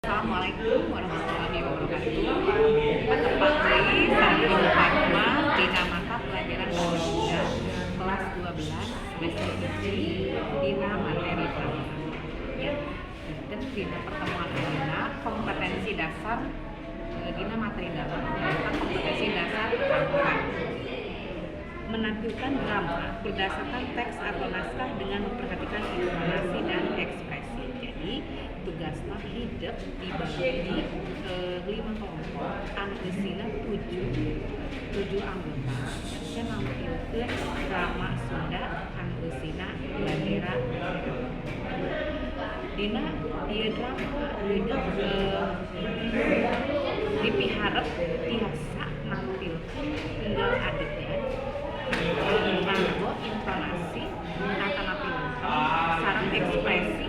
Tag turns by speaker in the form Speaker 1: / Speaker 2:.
Speaker 1: Assalamualaikum warahmatullahi wabarakatuh. Patepang deui sareng Ibu Fatma dina mata pelajaran Bahasa Sunda kelas 12 semester 1 dina materi drama. Ya. Dan dina pertemuan ayeuna kompetensi dasar dina materi drama nyaeta kompetensi dasar keterampilan menampilkan drama berdasarkan teks atau naskah dengan memperhatikan intonasi dan ekspresi. Jadi tugasnya hidep dibagi lima kelompok anu eusina tujuh tujuh anggota yang nampilkeun drama Sunda anu eusina Bandera. Dina ieu drama hidep dipiharep tiasa nampilkeun unggal adegan nganggo intonasi atanapi lengkap sareng ekspresi.